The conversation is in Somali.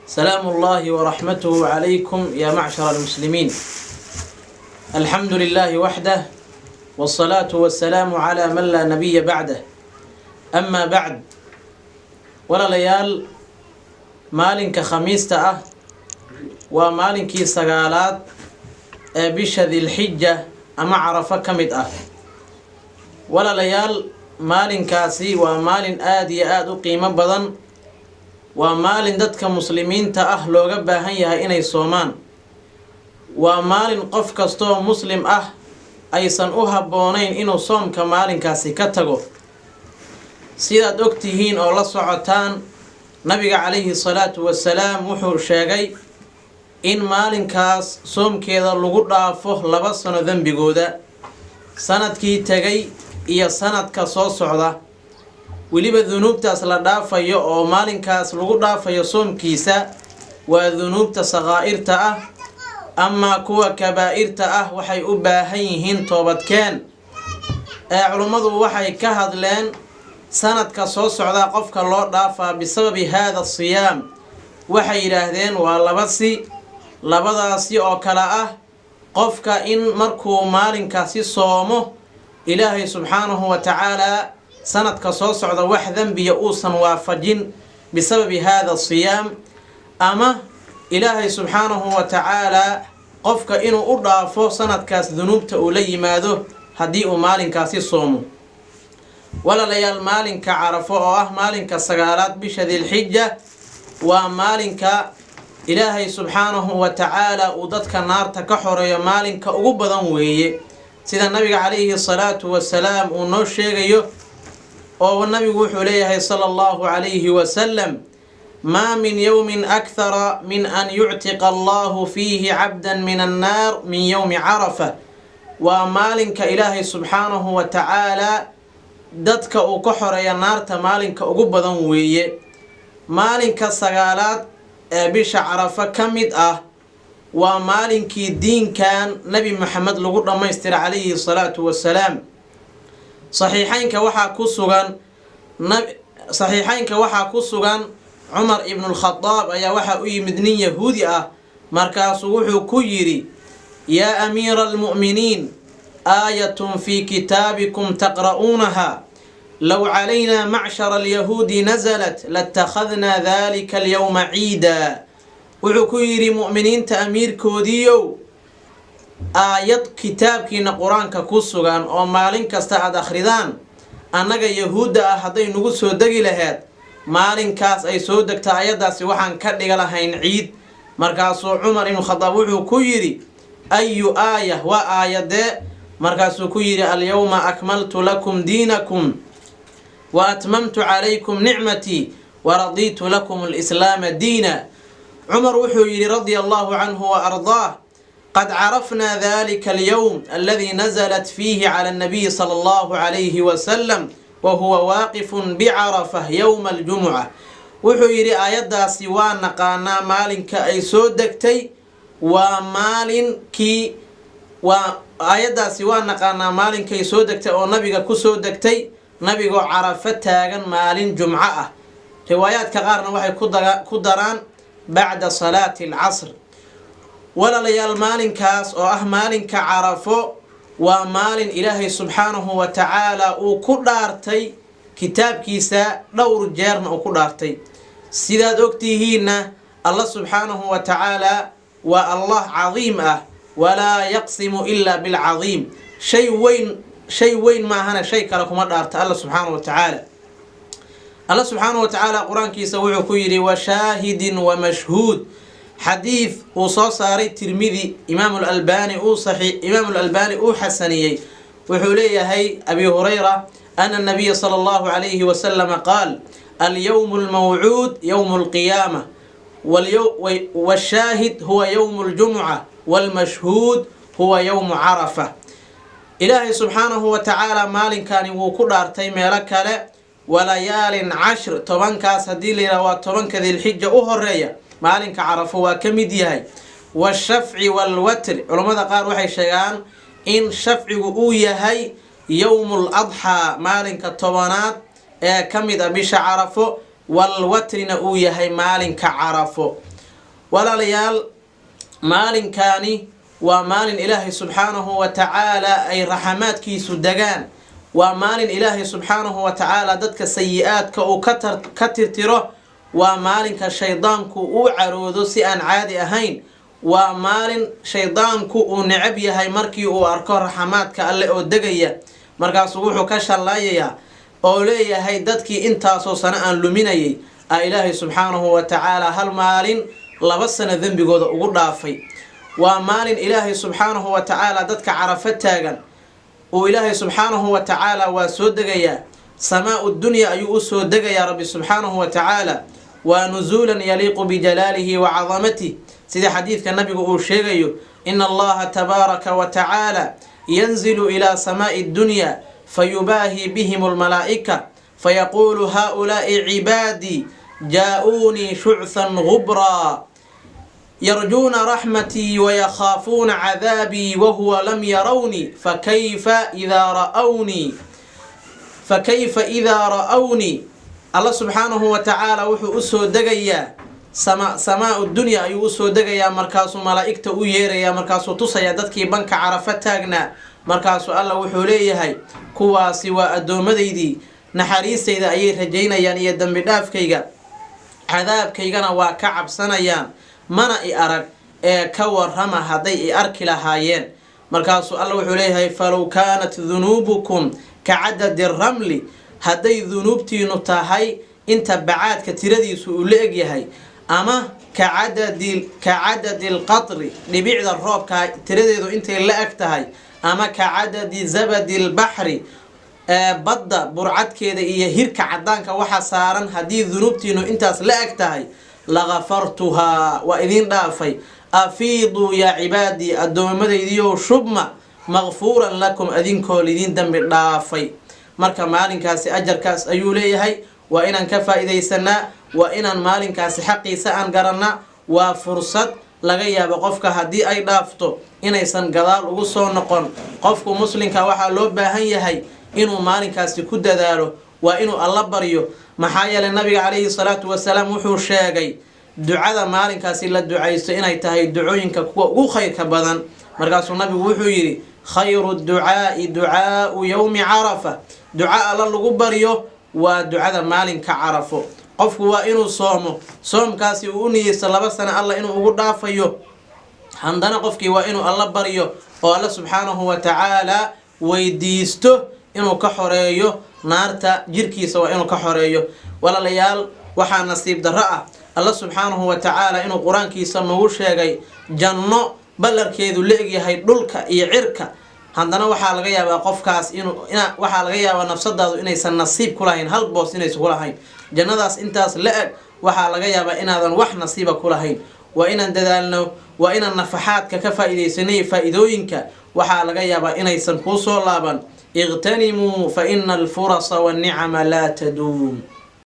سلام الله ورحمته عليكم يا معشر المسلمين. الحمد لله وحده، والصلاة والسلام على من لا نبي بعده، أما بعد. Walaalayaal, maalinka Khamiista ah waa maalinkii sagaalaad ee bisha Dilxija ama Carafo ka mid ah. Walaalayaal, maalinkaasi waa maalin aada iyo aada u qiimo badan. Waa maalin dadka muslimiinta ah looga baahan yahay inay soomaan. Waa maalin qof kastoo muslim ah aysan u habboonayn inuu soomka maalinkaasi ka tago. Sidaad og tihiin oo la socotaan, Nabiga calayhi salaatu wasalaam wuxuu sheegay in maalinkaas soomkeeda lagu dhaafo 2 sano dembigooda, sanadkii tegay iyo sanadka soo socda. Weliba dunuubtaas la dhaafayo oo maalinkaas lagu dhaafayo soomkiisa waa dunuubta saqaa'irta ah. Amaa kuwa kabaa'irta ah waxay u baahan yihiin toobadkeen. Ee culummadu waxay ka hadleen sanadka soo socdaa qofka loo dhaafaa bisababi haada asiyaam. Waxay yidhaahdeen waa laba si, labadaasi oo kale ah: qofka in markuu maalinkaasi soomo, Ilaahay subxaanahu wa tacaalaa sanadka soo socda wax dembiya uusan waafajin bisababi haada asiyaam, ama Ilaahay subxaanahu wa tacaalaa qofka inuu u dhaafo sanadkaas dunuubta uu la yimaado haddii uu maalinkaasi soomo. Walaalayaal, maalinka Carafo oo ah maalinka sagaalaad bisha Dilxija waa maalinka Ilaahay subxaanahu wa tacaala uu dadka naarta ka xoreeyo maalinka ugu badan weeye, sida Nabiga calayhi salaatu wasalaam uu noo sheegayo, oo Nabigu wuxuu leeyahay sala Allahu calayhi wasalam: "Maa min yowmin akhara min an yuctiqa Allahu fiihi cabdan min annaar min yowmi Carafa." Waa maalinka Ilaahay subxaanahu wa tacaala dadka uu ka xoreeya naarta maalinka ugu badan weeye. Maalinka sagaalaad ee bisha Carafo ka mid ah waa maalinkii diinkan Nebi Moxamed lagu dhammaystira calayhi salaatu wasalaam. Saxiixeynka waxaa ku sugan Cumar Ibnulkhadaab ayaa waxaa u yimid nin Yahuudi ah. Markaasuu wuxuu ku yidhi: "Yaa amiira almu'miniin, aayatun fii kitaabikum taqra'uunaha, low calaynaa macshara alyahuudi nasalat latakhadnaa dalika alyowma ciida." Wuxuu ku yidhi: "Mu'miniinta amiirkoodiiyow, aayad kitaabkiina Qur-aanka ku sugan oo maalin kasta aada akhridaan, annaga Yahuudda ah hadday nagu soo degi laheed, maalinkaas ay soo degta ayaddaasi waxaan ka dhiga lahayn ciid." Markaasuu Cumar Ibnu Khadaab wuxuu ku yidhi: "Ayu aaya? Waa aayadee?" Markaasuu ku yidhi: "Alyawma akmaltu lakum diinakum wa atmamtu calaykum nicmatii waradiitu lakum alislaama diina." Cumar wuxuu yidhi radia Allahu canhu wa ardaah: "Qad carafnaa dalika alyowm aladi nazalat fiihi cala annabiyi sala Allahu calayhi wasalam wa huwa waaqifun bicarafa yowma aljumuca." Wuxuu yidhi: "Aayaddaasi waa naqaanaa maalinka ay soo degtay. Waa maalinkii, waa aayaddaasi waa naqaanaa maalinkay soo degtay oo Nabiga ku soo degtay, Nabigoo Carafo taagan maalin Jumco ah." Riwaayaadka qaarna waxay ku daraan bacda salaati alcasr. Walaalayaal, maalinkaas oo ah maalinka Carafo waa maalin Ilaahay subxaanahu wa tacaala uu ku dhaartay kitaabkiisa, dhowr jeerna uu ku dhaartay. Sidaad ogtihiinna, Allah subxaanahu wa tacaala waa Allah cadiim ah, walaa yaqsimu ilaa bilcadiim. Shay weyn, shay weyn maahana shay kale kuma dhaarta Alla subxaanahu wa tacaala. Alla subxaanahu wa tacaala Qur-aankiisa wuxuu ku yidhi: "Washaahidin wa mashhuud." Xadiid uu soo saaray Tirmidi, Imaam Lalbani uu xasaniyey, wuxuu leeyahay Abi Hurayra ana nabiya sala Allahu calayhi wasalama qaal: "Alyowm almawcuud yowmu alqiyaama, washaahid huwa yowmu aljumuca, walmashhuud huwa yowmu Carafa." Ilaahay subxaanahu wa tacaala maalinkani wuu ku dhaartay meelo kale: "Walayaalin cashr." 10kaas haddii la yidhaha waa 10ka Dilxija u horeeya, maalinka Carafo waa ka mid yahay. "Washafci walwatr", culammada qaar waxay sheegaan in shafcigu uu yahay yowmu ladxaa, maalinka 10aad ee ka mid ah bisha Carafo, walwatrina uu yahay maalinka Carafo. Walaalayaal, maalinkaani waa maalin Ilaahay subxaanahu wa tacaala ay raxamaadkiisu degaan. Waa maalin Ilaahay subxaanahu wa tacaala dadka sayi-aadka uu ka tirtiro. Waa maalinka shaydaanku uu caroodo si aan caadi ahayn. Waa maalin shaydaanku uu necab yahay markii uu arko raxamaadka Alle oo degaya. Markaasuu wuxuu ka shallaayayaa oo leeyahay: "Dadkii intaasoo sano aan luminayay a Ilaahay subxaanahu wa tacaala hal maalin 2 sano dembigooda ugu dhaafay." Waa maalin Ilaahay subxaanahu wa tacaala dadka Carafo taagan uu Ilaahay subxaanahu wa tacaala waa soo degayaa. Samaau dunya ayuu u soo degayaa Rabbi subxaanahu wa tacaala. Waa nuzuulan yaliiqu bijalaalihi wa cadamatih, sida xadiidka Nabigu uu sheegayo: "Ina Allaha tabaaraka wa tacaala yanzilu ilaa samaai dunya fayubaahi bihim almalaa'ika, fayaquulu: 'Haaulaa'i cibaadii jaa-uunii shuchan gubraa, yarjuuna raxmatii wayakhaafuuna cadaabii, wahuwa lam yarawnii, fakayfa idaa ra'awnii?'" Alla subxaanahu wa tacaala wuxuu usoo degayaa samaau dunya ayuu usoo degayaa. Markaasuu malaa'igta u yeerayaa, markaasuu tusayaa dadkii banka Carafo taagnaa. Markaasuu Alla wuxuu leeyahay: "Kuwaasi waa addoommadaydii, naxariistayda ayay rajaynayaan iyo dembi dhaafkayga, cadaabkaygana waa ka cabsanayaan, mana i arag, ee ka warrama hadday i arki lahaayeen?" Markaasuu Alla wuxuu leeyahay: "Falow kaanat dunuubukum ka cadadi ramli, hadday dunuubtiinu tahay inta bacaadka tiradiisu uu la egyahay, ama ka cadadi alqatri, dhibicda roobka tiradeedu intay la eg tahay, ama ka cadadi zabadi lbaxri, badda burcadkeeda iyo hirka cadaanka waxa saaran, haddii dunuubtiinu intaas la eg tahay, lakafartuhaa, waa idiin dhaafay. Afiiduu yaa cibaadii, addoomadaydiiyow shubma, makfuuran lakum, adinkoo lidiin dembi dhaafay." Marka maalinkaasi ajarkaas ayuu leeyahay. Waa inaan ka faa-iidaysanaa, waa inaan maalinkaasi xaqiisa aan garanaa. Waa fursad laga yaabo qofka haddii ay dhaafto inaysan gadaal ugu soo noqon. Qofku muslimka waxaa loo baahan yahay inuu maalinkaasi ku dadaalo, waa inuu Alla baryo. Maxaa yeelay, Nabiga calayhi salaatu wasalaam wuxuu sheegay ducada maalinkaasi la ducaysto inay tahay ducooyinka kuwa ugu khayrka badan. Markaasuu Nabigu wuxuu yidhi: "Khayru ducaai ducaau yowmi Carafa." Duca Alla lagu baryo waa ducada maalinka Carafo. Qofku waa inuu soomo, soomkaasi uu u niyeysto 2 sano Alla inuu ugu dhaafayo. Haddana qofkii waa inuu Alla baryo oo Alla subxaanahu wa tacaala weydiisto inuu ka xoreeyo naarta, jirkiisa waa inuu ka xoreeyo. Walaalayaal, waxaa nasiib darro ah Alla subxaanahu wa tacaala inuu Qur-aankiisa nagu sheegay janno ballarkeedu la egyahay dhulka iyo cirka. Haddana waxaa laga yaabaa qofkaas inuu waxaa laga yaabaa nafsadaadu inaysan nasiib ku lahayn, hal boos inaysan ku lahayn jannadaas intaas la eg. Waxaa laga yaabaa inaadan wax nasiiba ku lahayn. Waa inaan dadaalno, waa inaan nafaxaadka ka faa-iidaysanay. Faa-iidooyinka waxaa laga yaabaa inaysan kuu soo laaban. Iqtanimuu fa ina alfurasa wannicama laa taduum.